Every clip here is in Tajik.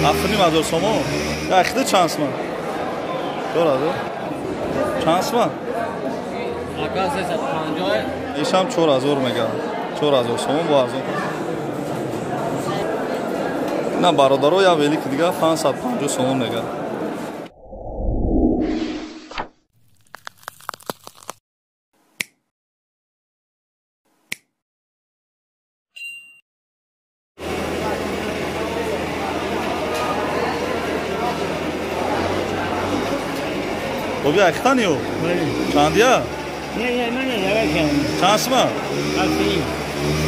7,5 ҳазор сомон. Яхида чанд сомон? 4 ҳазор. Чанд сомон? Ака 350. Ишам 4 ҳазор мегӯяд. 4 ҳазор сомон бо арзон. На, бародаро, як велики дига 550 сомон мегӯяд. Боби, айхтаниё? Чандия? Чанд сума?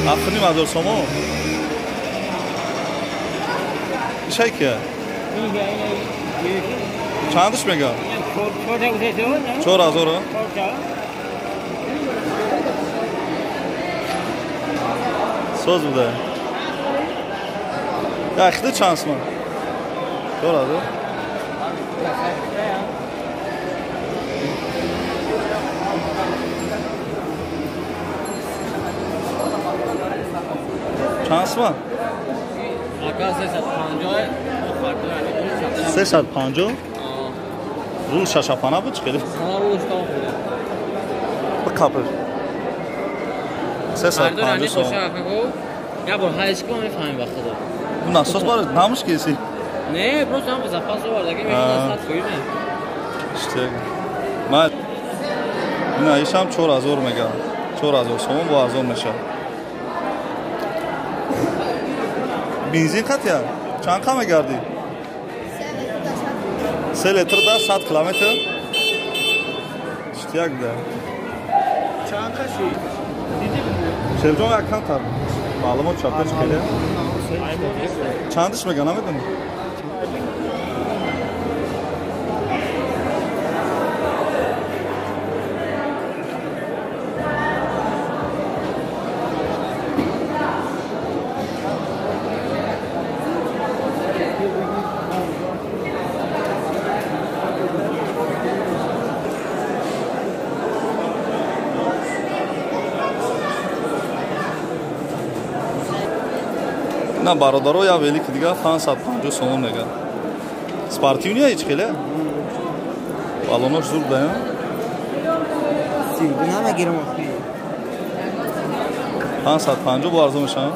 7,5 ҳазор сомон. Ишай кия? Чандиш мега? 4 ҳазор. Соз буда. Яхида чанд сума? 4 ҳазор. Чанд сума? Ака 350. 350? Рул шашапана буд, чӣ хеле? Бикапр. 350 сомон. Я бор ҳайш кун, мефаҳмем, ба худо. Насос бар намуш киси? Не, просто ҳам запас овардаги, мешинасад фоида. Иштег. Ма ина ишам 4 ҳазор мегӯям. 4 ҳазор сомон бо арзон мешавад. Бензин қатия? Чанд қа мегардӣ? 3 литр да 100 километр. Иштияк да. Чанд қаши? Шерҷон, як камтар маълумот чапеш хеле. Чандиш мега, намедонӣ? На, бародаро, як велики дига 550 сомон мега. Спортивный ҳеч хеле? Балонош зур да. Намегирам. 550 бо арзон мешавад.